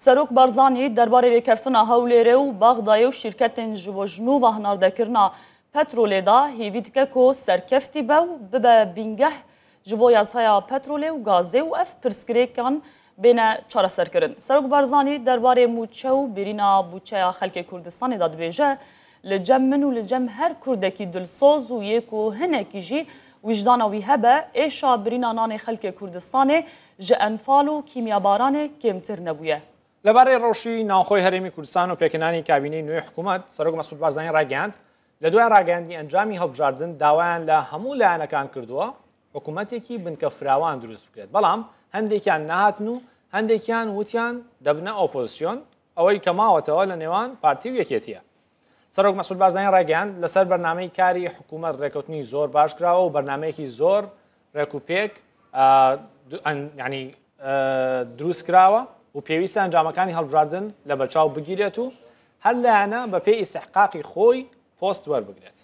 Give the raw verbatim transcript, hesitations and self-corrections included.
Serok Barzanî derbarê rêkeftina Hewlêrê û Baxdayê û şîrketên ji bo ji nû ve hinardekirina petrolê de hêvî dike ku serkeftî be û bibe bîngeh ji bo yasaya petrolê û gazê û ev pirsgirêkan bêne çareserkirin. Serok Barzanî derbarê mûçe û birîna bûçeya xelkê Kurdistanê de dibêje, li cem min û li cem her Kurdekî dilsoz û yê ku hinekî jî wijdana wî hebe, êşa birîna nanê xelkê Kurdistanê ji enfal û kîmyabaranê kêmtir nebûye. لەبارەی ڕەوشی ناوخۆی هەرێمی کوردستان و پێکهێنانی کابینەی نوێی حکوومەت، سەرۆک مەسعود بارزانی ڕایگەیاند، لە دوای ڕاگەیاندنی ئەنجامی هەڵبژاردن داوایان لە هەموو لایەنەکان کردووە حکوومەتێکی بنکە فراوان دروست بکرێت، بەڵام هەندێکیان نەهاتن و هەندێکیان وتیان دەبنە ئۆپۆزیسیۆن، ئەوەی کە ماوەتەوە لە نێوان پارتی و یەکێتیە. سەرۆک مەسعود بارزانی ڕایگەیاند، لەسەر بەرنامەی کاری حکوومەت ڕێکەوتنی زۆر باش کراوە و بەرنمەیەکی زۆر ڕێک و پێک ینی دروست کراوە و پێویستە ئەنجامەکانی هەڵبژاردن لە بەرچاو بگیرێت و هەر لایەنە بە پێی ئیسحقاقی خۆی پۆست وەربگرێت.